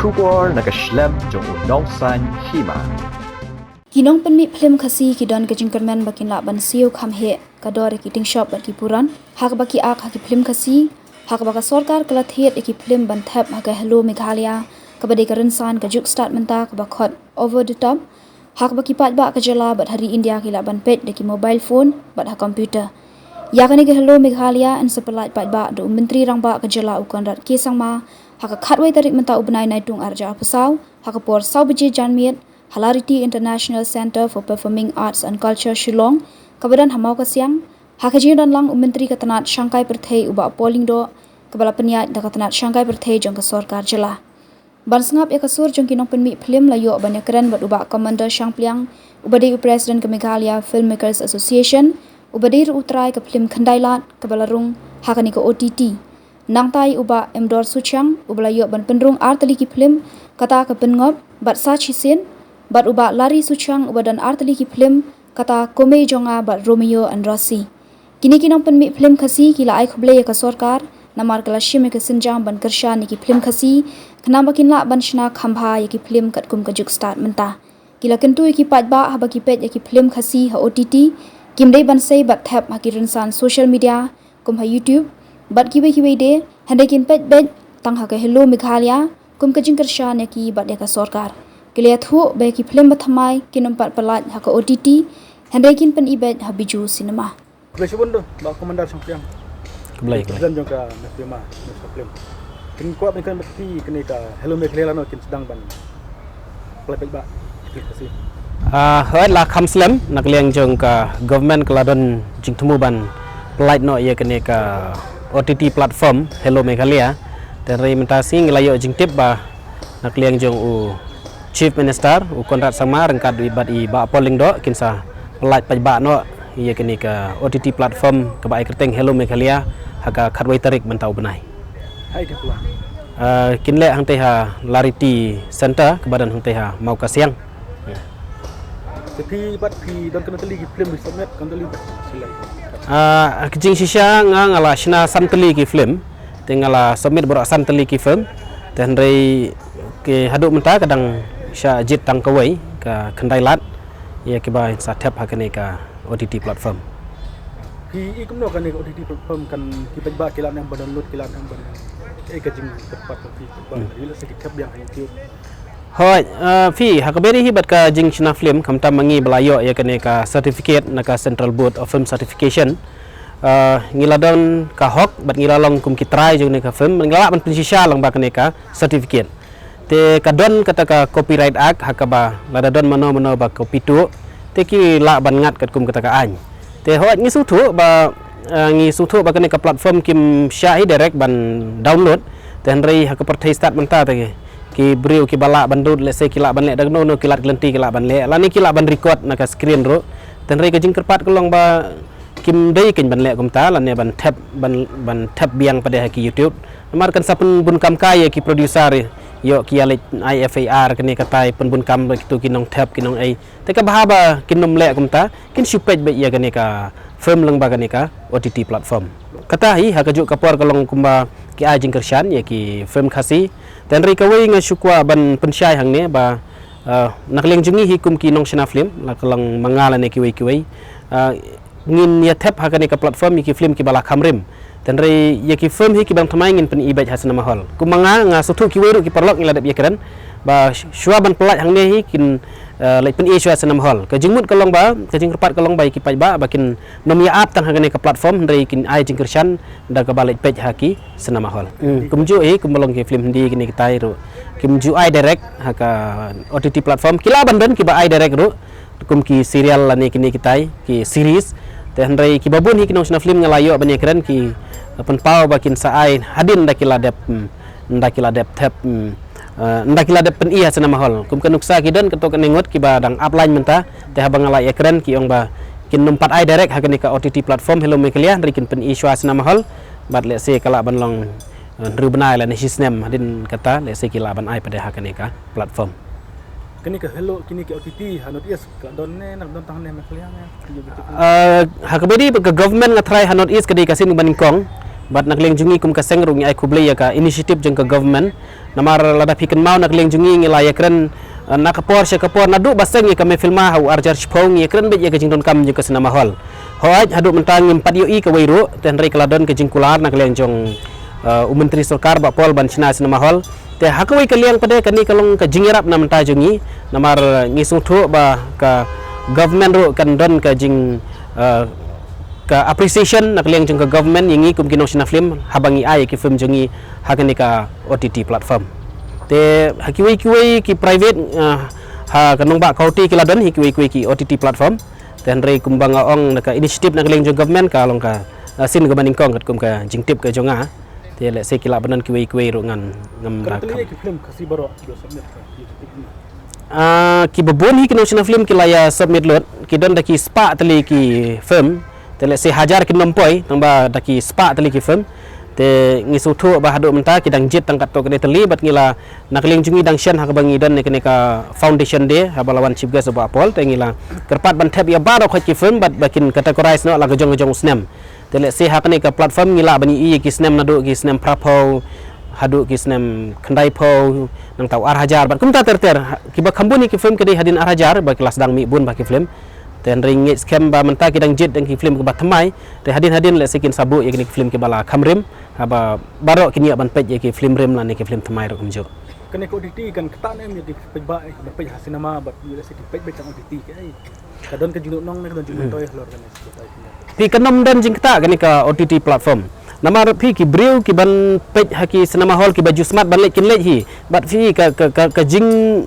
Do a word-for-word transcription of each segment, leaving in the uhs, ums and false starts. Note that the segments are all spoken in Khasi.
Khubor na ka shlem jong u Nongsaiñ Hima. Ki nongpynmih phlim Khasi ki don ka jingkyrmen ba kin lah ban siew kham heh ka dor ïa ki ting shop bad ki puran ha kaba ki ak ha ki phlim Khasi, ha kaba ka sorkar ka la thied ïa ki phlim ban thep ha ka Hello Meghalaya, kaba dei ka rynsan ka juk stad mynta kaba khot Over the Top, ha kaba ki paidbah ka jylla bad ha ri India ki lah ban peit da ki mobile phone bad ha computer. Ïa kane ka Hello Meghalaya yn sa pyllait paidbah da u Myntri Rangbah ka jylla u Conrad K Sangma ha ka khatwei tarik mynta u bnai Naitung arhajar arphew saw, ha ka por saw baje janmiet, ha Lariti International Centre for Performing Arts and Culture, Shillong, kaba don ha Mawkasiang, ha ka jingdon lang u Myntri ka tnat shangkai pyrthei u Bah Paul Lyngdoh, kaba la pynïaid da ka tnat shangkai pyrthei jong ka sorkar jylla. Ban sngap ïa ka sur jong ki nongpynmih phlim la ïoh ban ïakren bad u Bah Commander Shangpliang, uba dei u President ka Meghalaya Filmmakers Association, uba dei ruh u trai ka phlim Khyndai Lad kaba la rung ha kane ka O T T. Nangta ïa u Bah Emdor Suchiang, uba la ïoh ban pynrung ar tylli ki phlim, kata ka Pynngop bad Sa Shisien, bad u Bah Larry Suchiang, uba don ar tylli ki phlim, kata Komei Jong Nga bad Romeo and Rosie. Kine ki nongpynmih phlim Khasi ki la ai khublei ïa ka sorkar namar ka la shim ïa ka sienjam ban kyrshan ïa ki phlim Khasi, khnang ba kin lah ban shna kham bha ïa ki phlim katkum ka juk stad mynta. Ki la kyntu ïa ki paidbah haba ki peit ïa ki phlim Khasi ha O T T, kim dei ban sei bad thep ha ki rynsan social media kum ha YouTube bad kiwei kiwei de, hynrei kin peit beit tang ha ka Hello Meghalaya kum ka jingkyrshan ïa ki bad ïa ka sorkar. Ki la ïathuh ba ïa ki phlim ba thymmai kin ym pat pyllait ha ka O T T, hynrei kin pyni beit ha Bijou Cinema. Khublei shibun, Bah Commander Shangpliang. Khublei, khublei. President jong ka Nongshna Film. Kin kwah ban kren bad phi kane ka Hello Meghalaya, lano kin sdang ban pynlait paidbah ki phlim Khasi. Ah, hooid, la kham slem, na ka liang jong ka government ka la don jingthmu ban pynlait noh ïa kane ka O T T platform Hello Meghalaya. Te hynrei mynta sngi ngi la ïoh jingtip ba na ka liang jong u Chief Minister, u Conrad Sangma, ryngkat bad i Bah Paul Lyngdoh, kin sa pynlait paidbah noh ïa kane ka O T T platform kaba ai kyrteng Hello Meghalaya ha ka khatwei tarik mynta u bnai. Hai ka pla. Ah, kin leh hangtei ha Lariti Center kaba don hangtei ha Mawkasiang. Te phi bad phi don katno tylli ki phlim phi submit, katno tylli phi leh? Ah, ka jingshisha nga nga la shna san tylli ki phlim. Te nga la submit baroh san tylli ki phlim. Te hynrei ki haduh mynta ka dang shah jied tang kawei, ka Khyndai Lad, ïa kiba sa thep ha kane ka O T T platform. Phi i kumno kane ka O T T platform, kan ki paidbah ki lah nang ban download, ki lah nang ban, eh, ka jingkyrpad ka phi ba, hmm, ïa lehse ki thep biang ha YouTube. Hooid, eh, phi, ha kaba ïadei hi bad ka jingshna phlim, khamtam ma ngi ba la ïoh ïa kane ka certificate na ka Central Board of Film Certification. Eh, ngi la don ka hok bad ngi la long kum ki trai jong kane ka film, ngi la lah ban pynshisha lang bad kane ka certificate. Te ka don kata ka Copyright Act, ha kaba lada don mano mano ba copy tuh, te ki lah ban ngat katkum kata ka aiñ. Te hooid, ngi sngewthuh ba, eh, ngi sngewthuh ba kane ka platform kim shah hi direct ban download. Te hynrei ha ka pyrthei stad mynta te ki briew kiba lah ban download, lehse ki lah ban leh da kano kano ki lad ki lynti ki lah ban leh. Lane ki lah ban record na ka screen ruh. Te hynrei ka jingkyrpad ka long ba kim dei kein ban leh kumta, lane ban thep, ban, ban thep biang pat de ha ki YouTube. Namar kan sa pynbun kam kai ïa ki producer, ïoh ki ïa leit ai F I R kane katai, pynbun kam ba kitu ki nongthep, ki nongei. Te kaba haba kin nym leh kumta, kin shu peit beit ïa kane ka film lyngba kane ka O T T platform. Kata hi ha kajuh ka por ka long kumba ki ai jingkyrshan ïa ki film Khasi. Te hynrei kawei nga shu kwah ban pynshai hangne ba, eh, na ka liang jong ngi hi kum ki nongshna film, la ka long ma nga lane kiwei kiwei, eh, ngin ïa thep ha kane ka platform ïa ki film kiba la kham rim. Te hynrei ïa ki film hi kiba dang thymmai ngin pyni beit ha cinema hall. Kum ma nga, nga sngewthuh kiwei ruh ki paralok ngi la dep ïakren ba sh-, shuwa ban pynlait hangne hi kin, eh, leit pyni shuwa cinema hall. Ka jingmut ka long ba, ka jingkyrpad ka long ba ïa ki paidbah ba kin nym ïa ap tang ha kane ka platform, hynrei kin ai jingkyrshan da kaba leit peit ha ki cinema hall. Hmm, kumjuh hi, kumba long ki film Hindi kine kitai ruh, kim ju ai direct ha ka O T T platform. Ki lah ban don kiba ai direct ruh, kum ki serial lane kine kitai, ki series. Te hynrei kiba bun hi ki nongshna film nga la ïoh ban ïakren ki pynpaw ba kin sa ai hadien da ki la dep, hmm, da ki la dep thep, hmm, eh, da ki la dep pyni ha cinema hall. Kum ka nuksa ki don kato kane ngut kiba dang ap line mynta. Te haba nga la ïakren ki ong ba kin nym pat ai direct ha kane ka O T T platform Hello Meghalaya, hynrei kin pyni shuwa cinema hall. Bad lehse ka lah ban long, eh, hynriew bnai lane shisnem hadien kata, lehse ki lah ban ai pat de ha kane ka platform. Kane ka Hello, kine ki O T T ha North East, ka don ne, na don tang ne Meghalaya ne? Eh, ha kaba ïadei bad ka government nga tharai ha North East ka dei ka sien kaba nyngkong. Bad na ka liang jong ngi kum ka seng ruh ngi ai khublei ïa ka initiative jong ka government. Namar lada phi kynmaw na ka liang jong ngi ngi la ïakren, eh, na ka por sha ka por naduh ba seng ïa ka Mehfilma ha u arhajar shiphew ngi ïakren beit ïa ka jingdonkam jong ka cinema hall. Hooid haduh mynta ngim pat ïohi kawei ruh, te hynrei ka la don ka jingkular na ka liang jong, eh, u Myntri Sorkar Bah Paul ban shna cinema hall. Te ha kawei ka liang pat de kane ka long ka jingïarap na bynta jong ngi, namar, eh, ngi sngewthuh ba ka government ruh kan don ka jing, eh, ka appreciation na ka liang jong ka government ïa ngi kum ki nongshna film haba ngi ai ïa ki film jong ngi ha kane ka O T T platform. Te ha kiwei kiwei ki private, eh, ha ka nongbah Khawti ki la don hi kiwei kiwei ki O T T platform. Te hynrei kumba nga ong na ka initiative na ka liang jong government ka long ka, eh, sien kaba nyngkong katkum ka jingtip ka jong nga. Te lehse ki lah ban don kiwei kiwei ruh ngan ngam Kan ra teli kham. Ki film Khasi baroh ki submit ka ki. Ah, kiba bun hi ki nongshna film ki la ïa submit lut, ki don da ki spah tylli ki film. Te lehse hajar kin ym poi, tangba da ki spah tylli ki film. Te ngi sngewthuh ba haduh mynta ki dang jied tang katto katne tylli, bad ngi la na ka liang jong ngi dang shen ha kaba ngi don ne kane ka foundation day, haba la wan chief guest u Bah Paul, te ngi la kyrpad ban thep ïa baroh khoit ki film, bad ba kin categorize noh la ka jong ka jong u snem. Te lehse ha kane ka platform ngi lah ban ïohi ïa ki snem naduh ki snem phraphew haduh ki snem khyndaiphew, nangta u arhajar bad kumta ter ter. Ha, kiba kham bun ïa ki film ki dei hadien arhajar ba ki la sdang mih bun bha ki film. Te hynrei ngi ngeit skhem ba mynta ki dang jied dang ki film kiba thymmai. Te hadien hadien lehse kin sa buh ïa kine ki film kiba la kham rim. Haba baroh kin ïoh ban peit ïa ki film rim lane ki film thymmai ruh kumjuh. Kane ka O T T kan ktah ne em ïa ki paidbah, eh, ban peit ha cinema bad ïa lehse ki peit beit tang O T T ki, eh. Ka don ka jingduhnong ne ka don jingmyntoi halor kane. Phi, kan ym don jingktah kane ka O T T platform. Namar phi ki briew ki ban peit ha ki cinema hall kiba ju smat ban leit kin leit hi. Bad phi ka, ka, ka, ka jing,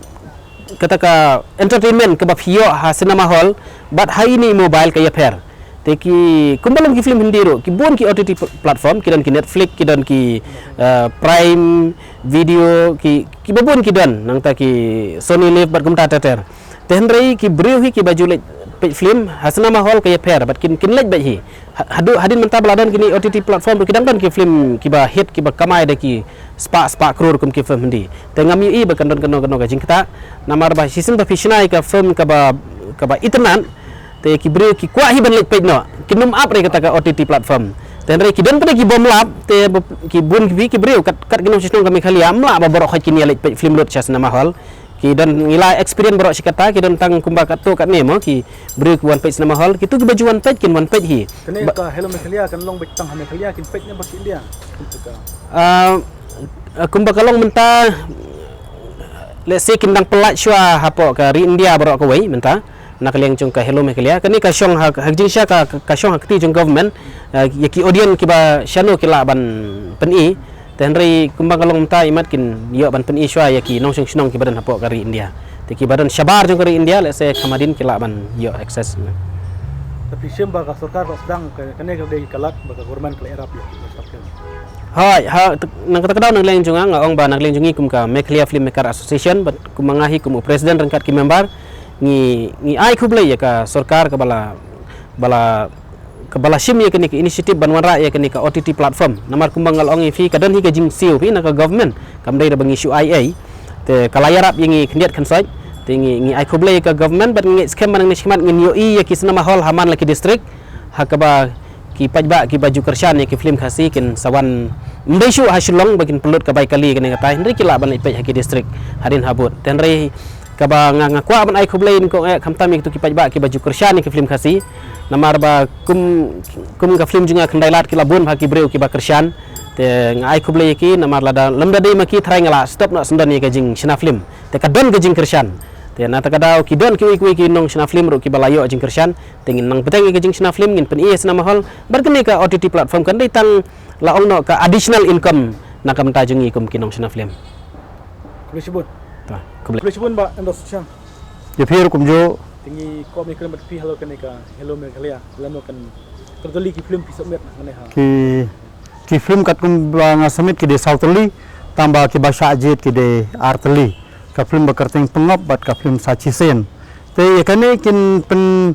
kata ka entertainment kaba phi ïoh ha cinema hall bad ha ine i mobile ka ïapher. Te ki, kumba long ki film Hindi ruh, ki bun ki O T T pl-, platform, ki don ki Netflix, ki don ki, eh, Prime Video, ki, kiba bun ki don, nangta ki Sony Liv bad kumta ter ter. Te hynrei ki briew hi kiba ju leit peit film ha cinema hall ka ïapher bad kin, kin leit beit hi. Ha-, haduh hadien mynta ba la don kine O T T platform ruh ki dang don ki film kiba hit kiba kamai da ki spah spah klur kum ki film Hindi. Te ngam ïohi ba kan don kano kano ka jingktah. Namar ba shisien ba phi shna ïa ka film kaba, kaba itynnad, te ki briew ki kwah hi ban leit peit noh, kin ym ap re kata ka O T T platform. Te hynrei ki don pat de ki bym lap, te ba, ki bun ki, ki briew kat, kat ki nongshong shnong ka Meghalaya ym lah ba baroh khoit kin ïa leit peit film lut sha cinema hall. Ki don, ngi la experience baroh shi katta, ki don tang kumba katto katne mo, ki briew ki wan peit cinema hall, kitu kiba ju wan peit kin wan peit hi. Kane ba- ka Hello Meghalaya kan long beit tang ha Meghalaya, kin peit ne ba ki India. Kumta ka. Ah, ah, kumba ka long mynta, lehse kin dang pyllait shuwa hapoh ka ri India baroh kawei mynta. Na ka liang jong ka Hello Meghalaya. Kane ka shong ha, ha jingshisha ka, ka shong ha kti jong government, ah, ïa ki audience kiba shano ki lah ban pyni. Te hynrei kumba ka long mynta imat kin ïoh ban pyni shuwa ïa ki nongshong shnong kiba don hapoh ka ri India. Te kiba don shabar jong ka ri India, lehse kham hadien ki lah ban ïoh access. Te phi shem ba ka sorkar ka sdang ka, kane ka dei ka lad ba ka government ka la ïarap ïa ki nongshong shnong. Hooid, ha, t-, na kata ka daw na ka liang jong nga, nga ong ba na ka liang jong ngi kum ka Meghalaya Filmmaker Association, bad kumba nga hi kum u president ryngkat ki member, ngi, ngi ai khublei ïa ka sorkar kaba la, ba la, kaba la shim ïa kane ka initiative ban wanrah ïa kane ka O T T platform. Namar kumba nga la ong ïa phi, ka don hi ka jingsiew phi na ka government, kam dei da ba ngi shu ai ei. Te ka la ïarap ïa ngi khyndiat khynsoit. Te ngi, ngi ai khublei ïa ka government bad ngi ngeit skhem ba nangne shakhmat ngin ïohi ïa ki cinema hall ha man la ki district, ha kaba ki paidbah kiba ju kyrshan ïa ki film Khasi kin sa wan, ym dei shuh ha Shillong ba kin pynlut ka bai kali kane katai, hynrei ki lah ban leit peit ha ki district hadien habud. Te hynrei kaba nga, nga kwah ban ai khublei nyngkong eh khamtam ïa kitu ki paidbah kiba ju kyrshan ïa ki film Khasi. Namar ba kum, kum ka film jong nga Khyndai Lad ki la bun bha ki briew kiba kyrshan. Te nga ai khublei ïa ki, namar lada lymda dei ma ki tharai nga la stop noh sngewdon ïa ka jingshna film. Te ka don ka jingkyrshan. Te na kata ka daw ki don kiwei kiwei ki nongshna film ruh kiba la ïoh jingkyrshan. Te ngin nang bteng ïa ka jingshna film, ngin pyni ha cinema hall. Bad kane ka O T T platform kan dei tang, la ong noh, ka additional income na ka bynta jong ngi kum ki nongshna film. Khublei shibun. Ta, khublei. Khublei shibun Bah Endos Shang. Ïa phi ruh kumjuh. Te ngi kwah ban ïakren bad phi halor kane ka Hello Meghalaya, lano kan, kan tylli ki film phi submit hangne ha. Ki, ki film katkum ba nga submit ki dei saw tylli, tangba kiba shah jied ki dei ar tylli. Ka film Ba Kyrteng Pynngop bad ka film Sa Shisien. Te ïa kane kin pyn,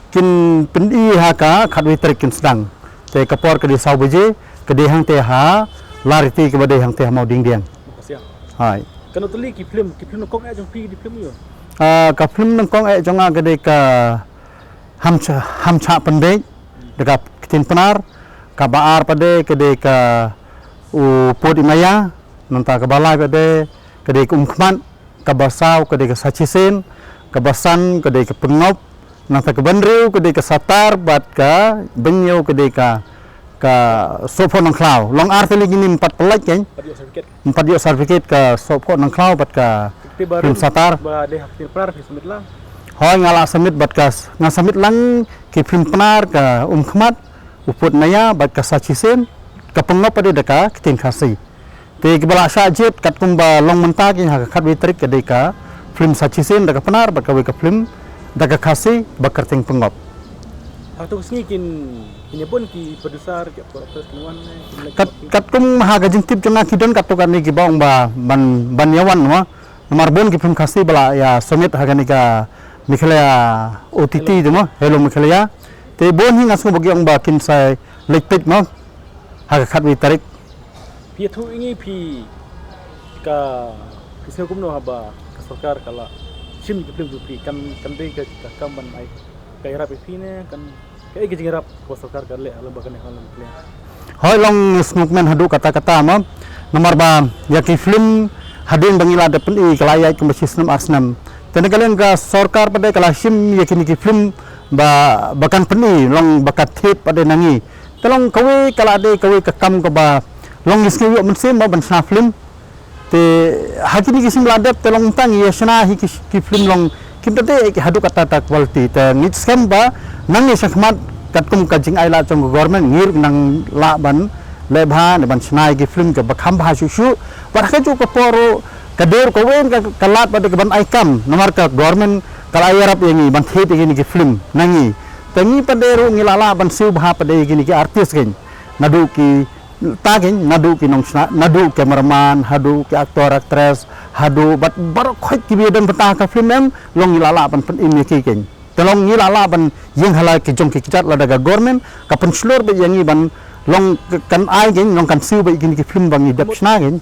kin pyni ha ka khatwei tarik kin sdang. Te ka por ka dei saw baje, ka dei hangte ha Lariti kaba dei hangte ha Mawdiengdieng. Makasih. Hai. Kano tylli ki film, ki film nyngkong eh jong phi, ki film ïa? Ah, ka film nyngkong eh jong nga ka dei ka Ham Cha, Ham Cha Pynbeit, da ka ktien Pnar, Kaba ar pat de ka dei ka u Pud Imaya, nangta kaba lai pat de ka dei ka Umkhmat, kaba saw ka dei ka Sachisin, kaba san ka dei ka Pengop, nangta kaba hynriew ka dei ka Satar bad kaba hynñiew ka dei ka, ka Sohphoh Nongkhlaw. Long ar tylli kine ym pat pyllait kein. Ym pat ïoh certificate ka Sohphoh Nongkhlaw bad ka film Satar. Hooid, nga la submit bad ka, nga submit lang ki film Pnar, ka Umkhmat, u Pud Imaya bad ka Sachisin, ka Pengop pat de da ka ktien Khasi. Te kiba la shah jied katkum ba long mynta kein ha ka khatwei tarik ka dei ka film Sachisin da ka Pnar bad kawei ka film da ka Khasi ba kyrteng Pengop. Hato ka sngi kin, kin ïa bun ki producer, ki actor, actress kin wan ne, kin leit? Kat, katkum ha ka jingtip jong nga ki don katto katne kiba ong ba ban, ban ïa wan mo. Namar bun ki film Khasi ba la ïa submit ha kane ka Meghalaya O T T te mo, Hello Meghalaya. Te bun hi nga sngew ba ki ong ba kin sa leit peit mo ha ka khatwei tarik. Phi ïathuh ïa ngi phi ka, phi sngew kumno haba ka sorkar ka la shim ïa ki film jong phi, kam, kam dei ka, ka kam ban ai ka ïarap ïa phi ne, kan, kaei ka jingïarap ka sorkar ka leh lyngba kane ka Hello Meghalaya? Hooid, long sngewkmen haduh katta katta mo. Namar ba ïa ki film hadien ba ngi la dep pyni ka la ïaid kumba shi snem ar snem. Te na ka liang ka sorkar pat de ka la shim ïa kine ki film ba, ba kan pyni, long ba ka thied pat de na ngi. Te long kawei ka la dei kawei ka kam kaba long ngi sngew ïoh mynsiem mo ban shna film. Te ha kine ki snem la dep te long tang ïa shna hi ki, ki film long kim da dei ki haduh katta katta quality. Te ngi skhem ba nangne shakhmat katkum ka jingai lad jong ka government ngi ruh nang lah ban leh bha ne ban shna ïa ki film kaba kham bha shuh shuh. Bad ha kajuh ka por ruh ka dei ruh kawei ka, ka lad pat de ka ban ai kam. Namar ka government ka la ïarap ïa ngi ban thied ïa kine ki film na ngi. Te ngi pat de ruh ngi la lah ban siew bha pat de ïa kine ki artist kein. Naduh ki ta kein, naduh ki nongshna, naduh cameraman, haduh ki actor, actress, haduh bad baroh khoit kiba ïadon bynta ha ka film em, long ngi la lah ban pynim ïa ki kein. Te long ngi la lah ban ïeng ha la ki jong ki kjat lada ka government ka pynshlur beit ïa ngi ban long k-, kan ai kein, long kan siew beit ïa kine ki film ba ngi dep shna kein.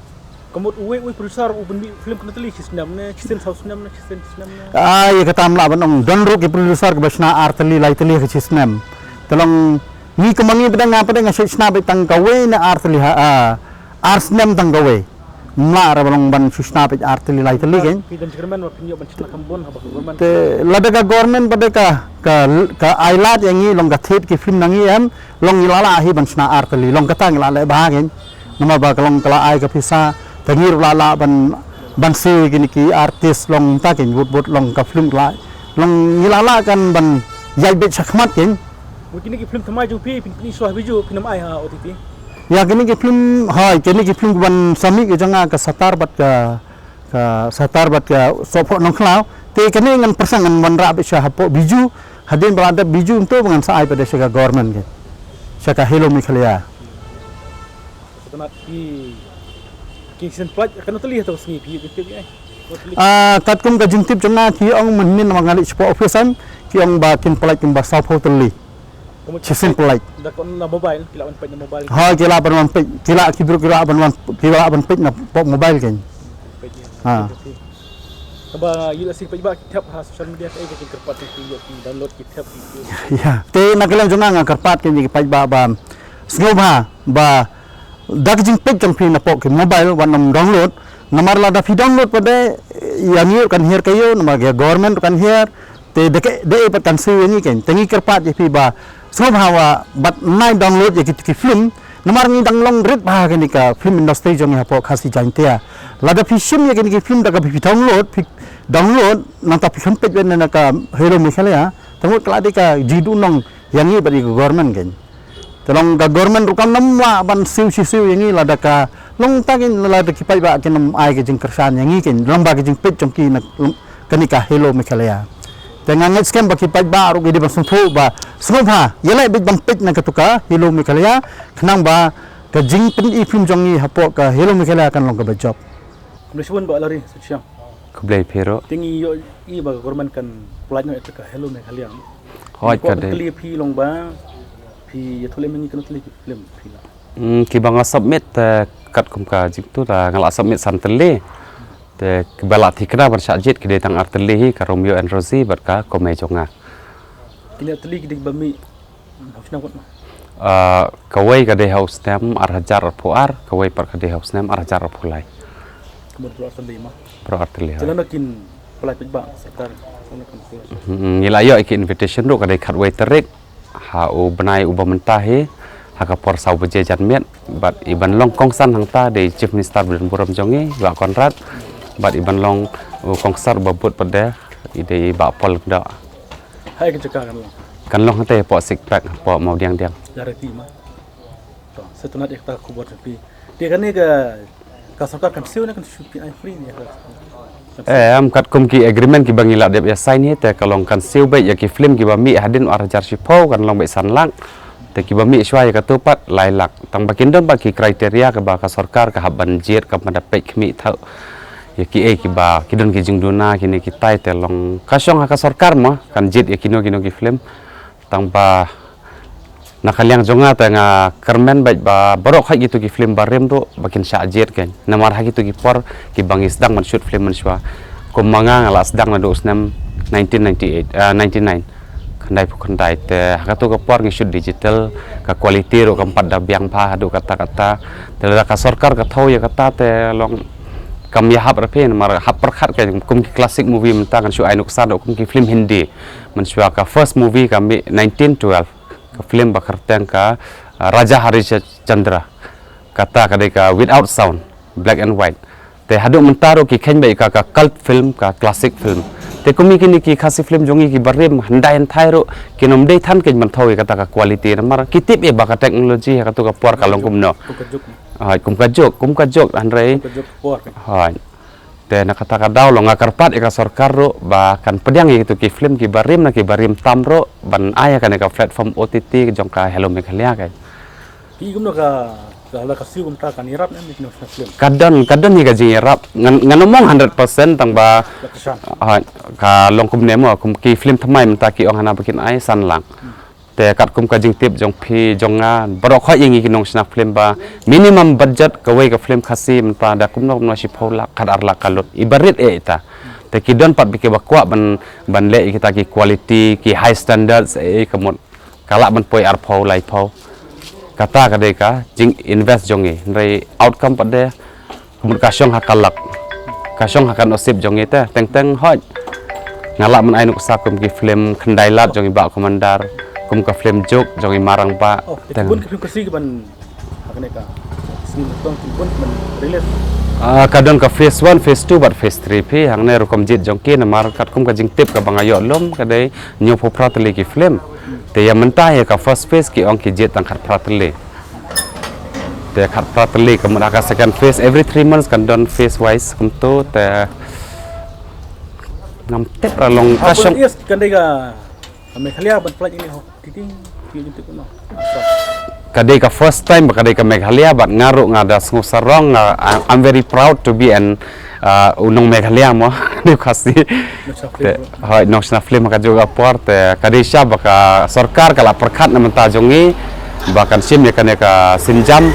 Ka mut uwei uwei producer u pynmih film kano tylli, shi snem ne, shisien saw snem ne, shisien shi snem ne? Ai, ïa kata ym lah ban ong, don ruh ki producer kiba shna ar tylli lai tylli ha shi snem. Te long ngi kumba ngi pat de nga pat de nga shait shna beit tang kawei ne ar tylli ha, ah, ar snem tang kawei. Ym lah re ba long ban shu shna beit ar tylli lai tylli kein. Phi don jingkyrmen ba phin ïoh ban shna kham bun haba ka government. Te lada ka government pat de ka, ka, ka ai lad ïa ngi long ka thied ki film na ngi em, long ngi la lah hi ban shna ar tylli, long kata ngi la leh bha kein. Namar ba ka long ka la ai ka pisa, te ngi ruh la lah ban, ban siew ïa kine ki artist long mynta kein, bud bud long ka film la, long ngi la lah kan ban ïaid beit shakhmat kein. Mo kine ki film thymmai jong phi, phin pyni shuwa ha Bijou, phin ym ai ha O T T? Ïa kine ki film, hooid, kine ki film kiban sa mih ki jong nga ka Satar bad ka, ka Satar bad ka Sohphoh Nongkhlaw. Te kane ngan pyrshang ngan wanrah beit sha hapoh Bijou, hadien ba la dep Bijou to ba ngan sa ai pat de sha ka government kein, sha ka Hello Meghalaya. Sngewtynnat ki, ki shisien pyllait kano tylli ha kata ka sngi phi ïoh jingtip ïa? Kano tylli? Ah, katkum ka jingtip jong nga ki ong mynnin namar nga leit shapoh office em, ki ong ba kin pyllait kumba sawphew tylli. Ka mut shisien pyllait. Da ka on na mobile, ki lah ban peit na mobile. Ha, ki lah ban wan peit, ki lah ki briew ki lah ban wan, ki lah ban peit na poh mobile kein. Peit ïa. Ha. Kaba ïa la shu peit ba ki thep ha social media kaei ka jingkyrpad jong ki, ïa ki download ki thep ki. Ïa. Te na ka liang jong nga nga kyrpad kein ïa ki paidbah ba sngewbha ba da ka jingpeit jong phi na poh ki mobile wat nym download. Namar lada phi download pat de ïa ngi ruh kan hiar ka ïew, namar ka government ruh kan hiar. Te da ka, da ei pat kan siew ïa ngi kein. Te ngi kyrpad ïa phi ba sngewbha wa bad nai download ïa ki, ki film. Namar ngi dang long rit bha kane ka film industry jong ngi hapoh Khasi Jaintia. Lada phi shim ïa kine ki film da kaba phi download, phi download, nangta phi kham peit beit na ka Hello Meghalaya, te mut ka la dei ka jingduhnong ïa ngi bad ïa ka government kein. Te long ka government ruh kam nym lah ban siew shi siew ïa ngi lada ka long ta kein, lada ki paidbah kin nym ai ka jingkyrshan ïa ngi kein, lyngba ka jingpeit jong ki na kane ka Hello Meghalaya. Te nga ngeit skhem ba ki paidbah ruh ki dei ban sngewthuh ba sngewbha ïaleh beit ban peit na katu ka Hello Meghalaya, khnang ba ka jingpyni film jong ngi hapoh ka Hello Meghalaya kan long kaba jop. Khublei shibun Bah Larry Suchiang. Khublei phi ruh. Te ngi ïohi ba ka government kan pyllait noh ïa ka Hello Meghalaya. Hooid, ka dei. Phi long ba phi ïathuh lem ïa ngi kano tylli ki film phi la Hmm, kiba nga submit, eh, katkum ka jingtip, eh, nga la submit san tylli. Te kiba la thikna ban shah jied ki dei tang ar tylli hi, ka Romeo and Rosie bad ka Komei Jong Nga. Kine ar tylli ki dei kiba mih ha shnong kut ma? Ah, kawei ka dei ha u snem ar hajar arphew ar, kawei pat ka dei ha u snem ar hajar arphew lai. Ka mut baroh artylli ma. Baroh artylli, hooid. Te lano kin pynlait paidbah sorkar, lano kin pynlait? Hmm, ngi la ïoh ïa ki invitation ruh ka dei khatwei tarik ha u bnai uba mynta hi, ha ka por saw baje janmiet, bad i ban long kongsan hangta dei Chief Minister ba donburom jong ngi, Bah Conrad, bad i ban long u kongsan uba bud pat de, i dei Bah Paul Lyngdoh. Haei ka jaka kan long? Kan long hangta hapoh Six Flag, hapoh Mawdiangdiang. Ïa reti ma. To, sa tynnat ïa kata ka khubor jong phi. Te kane ka, ka sorkar kan siew ne kan shu pynïaid free ne ka? Kan siew. Eh, em, katkum ki agreement kiba ngi la dep ïa sign hi, te ka long kan siew beit ïa ki film kiba mih hadien ar hajar shiphew kan long beit san lak. Te kiba mih shuwa ïa kato pat lai lak. Tang ba kin don bad ki criteria kaba ka sorkar ka hap ban jied, ka ban da peit khmih thaw ïa kiei kiba ki don ki jingduna kine kitai, te long ka shong ha ka sorkar mo kan jied ïa kino kino ki film. Tang ba na ka liang jong nga te nga kyrmen beit ba baroh khoit kito ki film barim ruh ba kin shah jied kein. Namar ha kito ki por kiba ngi sdang ban shoot film mynshuwa. Kum ma nga, nga la sdang naduh u snem nineteen ninety-eight, ah, ninety-nine. Khyndai phew khyndai, te ha kato ka por ngi shoot digital, ka quality ruh kam pat da biang bha haduh katta katta. Te lada ka sorkar ka thaw ïa kata te long kam ïahap re phi, namar hap pyrkhat kein, kum ki classic movie mynta kan shu ai nuksan ruh kum ki film Hindi. Mynshuwa ka first movie ka mih nineteen twelve, ka film ba kyrteng ka, ah, Raja Harishchandra. Kata ka dei ka without sound, black and white. Te haduh mynta ruh ki kheiñ beit ïa ka, ka cult film, ka classic film. Te kum ïa kine ki Khasi film jong ngi kiba rim, hyndai hynthai ruh kin ym dei than kein ban thaw ïa kata ka quality, namar ki tip ïa ba ka technology ha kato ka por ka long kumno. Kum ka juk. Hooid, kum ka juk, kum ka juk, hynrei. Kum ka juk ka por. Hooid. Te na kata ka daw long nga kyrpad ïa ka sorkar ruh ba kan pdiang ïa kito ki film kiba rim na kiba rim tam ruh ban ai ïa kane ka platform O T T jong ka Hello Meghalaya kein. Ki kumno ka, ka, la ka siew kumta kan ïarap ne ïa ki nongshna film? Ka don, ka don hi ka jingïarap. Ngan, ngan ym ong hundred percent tang ba. La ka shan. Ah, ka long kumne mo, kum ki film thymmai mynta ki ong hana ba kin ai san lak. Hmm. Te katkum ka jingtip jong phi jong nga, baroh khoit ïa ngi ki nongshna film ba minimum budget kawei ka film Khasi mynta da kumno kumno shiphew lak, khatar lak ka lut. I ba rit eh ita. Te ki don pat ba kiba kwah ban, ban leh ïa kita ki quality, ki high standards eh, ka mut ka lah ban poi arphew, laiphew. Kata ka dei ka jing invest jong ngi. Hynrei outcome pat de, ka mut ka shong ha ka lak, ka shong ha ka nusip jong ngi te. Teng teng hooid nga lah ban ai nuksa kum ki film Khyndai Lad jong i Bah Commander, kum ka film Juk jong i Marangbah. Oh, te teng bun ki film Khasi ki ban ha kane ka sngi mynta ki bun ki ban release. Ah, ka don ka phase one, phase two bad phase three phi, hangne rukom jied jong ki, namar katkum ka jingtip kaba nga ïoh lum ka dei hynñiewphew phra tylli ki film. Te ïa mynta ïa ka first phase ki ong ki jied tang khatphra tylli. Te khatphra tylli, ka mut ha ka second phase, every three months kan don phase wise kumto, te ngam tip ra long ka shong. Yes, kan dei ka Meghalaya ban pynlait ïa kine ho. Ti ti, ti jingtip no. Ka dei ka first time ba ka dei ka Meghalaya, bad nga ruh nga da sngewsarong, nga, I'm, I'm very proud to be an, uh, u nong Meghalaya mo, ni Khasi. Nongshna film. Te, hooid, nongshna film ha kajuh ka por, te ka dei shisha ba ka sorkar ka la pyrkhat na bynta jong ngi ba kan shim ïa kane ka sienjam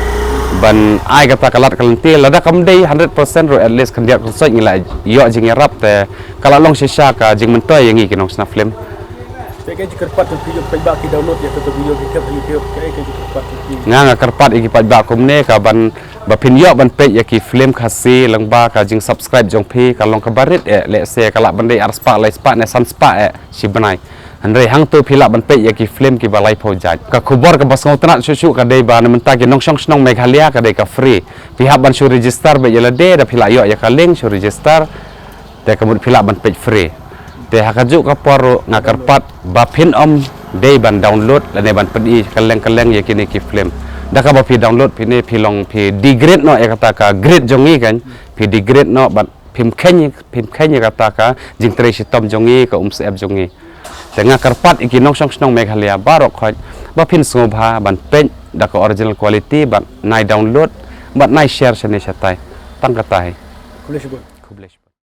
ban ai kata ka lad ka lynti, lada kam dei hundred percent ruh at least khyndiat khynsoit ngi la ïoh jingïarap, te ka la long shisha ka jingmyntoi ïa ngi ki nongshna film. Te kaei ka jingkyrpad jong phi ïa ki paidbah ki download ïa kata ka video ki thep ha YouTube, kaei ka jingkyrpad jong phi? Nga, nga kyrpad ïa ki paidbah kumne ka ban, ba phin ïoh ban peit ïa ki film Khasi lyngba ka jingsubscribe jong phi, ka long kaba rit eh, lehse ka lah ban dei arspah, laispah ne sanspah eh shi bnai. Hynrei hangto phi lah ban peit ïa ki film kiba laiphew jait. Ka khubor kaba sngewtynnat shuh shuh ka dei ba na bynta ki nongshong shnong Meghalaya ka dei ka free. Phi hap ban shu register beit ïa lade, da phi lah ïoh ïa ka link shu register. Te ka mut phi lah ban peit free. Te ha kajuh ka por ruh nga kyrpad ba phin ym dei ban download lane ban pyni kylleng kylleng ïa kine ki film. Da kaba phi download phi ne phi long phi degrade noh ïa kata ka grade jong ngi kan. Phi degrade noh bad phim kheiñ, phim kheiñ ïa kata ka jingtrei shitom jong ngi, ka umsyep jong ngi. Te nga kyrpad ïa ki nongshong shnong Meghalaya baroh khoit ba phin sngewbha ban peit da ka original quality bad nai download bad nai share shane shatai. Tang kata hi. Khublei shibun.